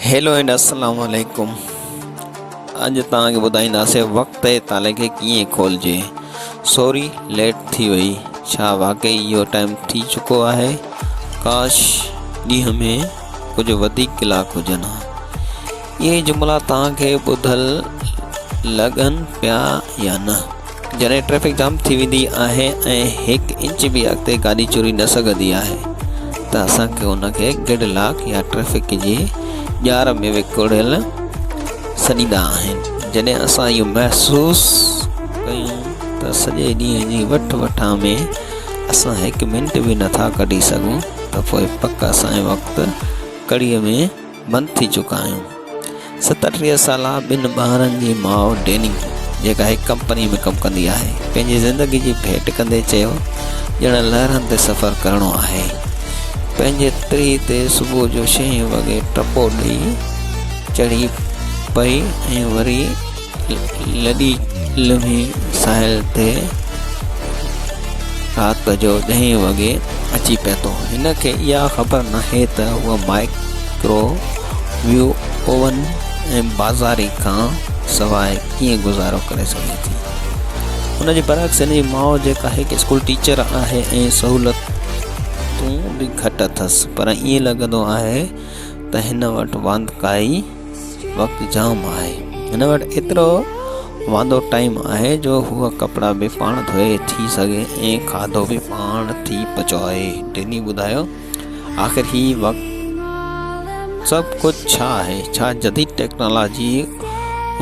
Hello and السلام عليڪم اڄ توهان کي ٻڌائينداسين وقت جي تالي کي ڪيئن کولجي سوري ليٽ ٿي وئي ڇا واقعي اهو ٽائيم ٿي چڪو آهي ڪاش ڏينهن ۾ ڪجهه وڌيڪ ڪلاڪ هجن ها اهي جملا توهان کي ٻڌل لڳن پيا يا نه جڏهن ٽريفڪ جام ٿي ويندي آهي ۽ هڪ انچ به اڳتي گاڏي چري نه سگهندي آهي ته اسان کي ان کي گرڊ لاڪ يا ٽريفڪ جي ڄار ۾ وڪوڙيل سڏيندا آهن. جڏهن اسان اهو محسوس ڪيون ته سڄي ڏينهن جي وٺ وٺان ۾ اسان هڪ منٽ به نٿا ڪڍي سگهون ته پوء پڪ اسان وقت ڪڙيء ۾ بند ٿي چڪا آهيون. 37 سالا ٻن ٻارن جي ماء ڊيني جيڪا هڪ ڪمپني ۾ ڪم ڪندي آهي پنهنجي زندگي جي ڀيٽ ڪندي چيو ڄڻ لهرن تي سفر ڪرڻو آهي. پنهنجي تري تي صبح جو ڇهين وڳي ٽپو ڏئي چڙهي پئي ۽ وري لڏي لمحي ساحل تي رات جو ڏهين وڳي اچي پهتو. هن کي اها خبر ناهي ته هوء مائڪرو ويو اوون ۽ بازاري کان سواء ڪيئن گذارو ڪري سگهي ٿي. ان جي برعڪس هن جي ماء جيڪا هڪ اسڪول ٽيچر آهي ۽ سهولتون به گهٽ اٿس پر ائين لڳندو آهي ته هن وٽ واندڪائي وقت جام آهي. هن وٽ ايترو واندو ٽائيم آهي جو هوء ڪپڙا به پاڻ ڌوئي ٿي سگهي ۽ کاڌو به پاڻ ٿي پچائي. ڊيني ٻڌايو، آخر هي وقت سڀ ڪجهه ڇا آهي؟ ڇا جديد ٽيڪنالاجي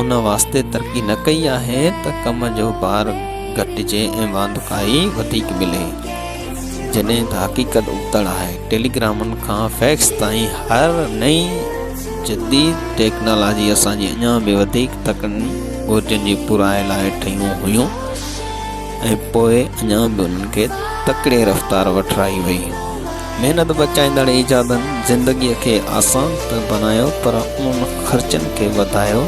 ان واسطي ترقي نه ڪئي آهي ته ڪم جو بار گهٽجي ۽ واندڪائي وڌيڪ ملي؟ جڏهن ته حقيقت ابتڙ آهي. ٽيليگرامن کان فيڪس تائين هر نئين جديد ٽيڪنالاجي اسان جي اڃا به وڌيڪ تڪڙين گهرجن جي پورائي لاء ٺهيون هيون ۽ پوء اڃا به انهن کي تڪڙي رفتار وٺرائي وئي. محنت بچائيندڙ ايجادن زندگيء کي آسان ته بنايو پر انهن خرچن کي وڌايو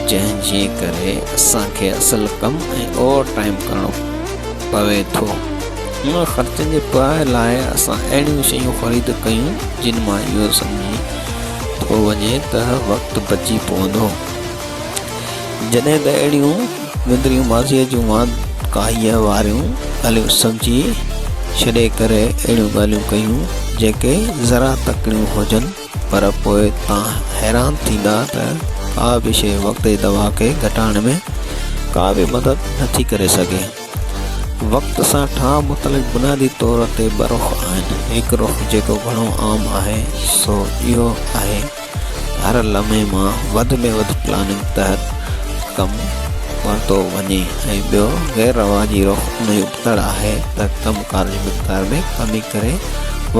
جنهن جي ڪري اسان کي اصل ڪم ۽ اوور ٽائيم ڪرڻو پوي ٿو. انهن خرچن جي پورائي لاء اسان اهڙيون شيون خريد ڪيون جن مان اهو سمجهي ٿو وڃي ته وقت بچي پوندو. جڏهن ته اهڙيون وندريون ماضيء جون واندڪائيء واريون ڳالهيون سمجهي ڇڏي ڪري اهڙيون ڳالهيون ڪيون جيڪي ذرا تڪڙيون هجن پر پوء توهان حيران ٿيندا ته ڪا به شيء وقت جي دٻاء کي گهٽائڻ ۾ ڪا به مدد نٿي ڪري سگهي. وقت سان ٺاهه متعلق بنيادي طور تي ٻه رخ آهن. هڪ رخ جيڪو گهڻو عام آهي سو اهو آهي ته هر لمحي مان وڌ ۾ وڌ پلاننگ تحت ڪم ورتو وڃي ۽ ٻيو غير رواجي رخ ان جي ابتڙ آهي ته ڪم ڪار جي مقدار ۾ ڪمي ڪري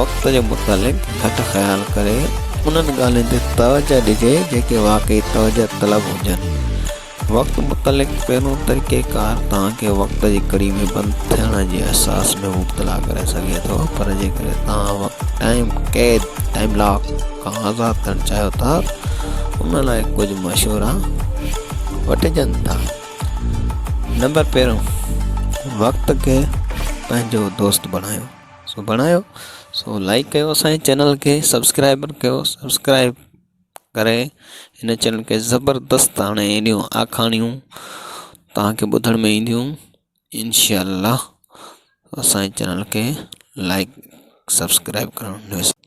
وقت جي متعلق گهٽ خيال ڪري انهن ڳالهين تي توجهه ڏجي جيڪي واقعي توجهه طلب هجن. وقت متعلق پهريون طريقه ڪار توهان کي وقت جي ڪڙي ۾ بند ٿيڻ جي احساس ۾ مبتلا ڪري سگهي ٿو پر جيڪڏهن توهان وقت ٽائيم قيد ٽائيم لاڪ کان آزاد ٿيڻ چاهيو ٿا ان لاء ڪجهه مشورا وٺجن ٿا نمبر پهريون وقت کي پنهنجو دوست بڻايو سو بڻايو سو لائڪ ڪيو اسان جي چينل کي سبسڪرائب ڪيو سبسڪرائب ڪري هن چينل کي زبردست هاڻي ايڏيون آکاڻيون توهان کي ٻڌڻ ۾ اينديون انشاء الله اسان جي چينل کي لائڪ سبسڪرائب ڪرڻ نه وساريو.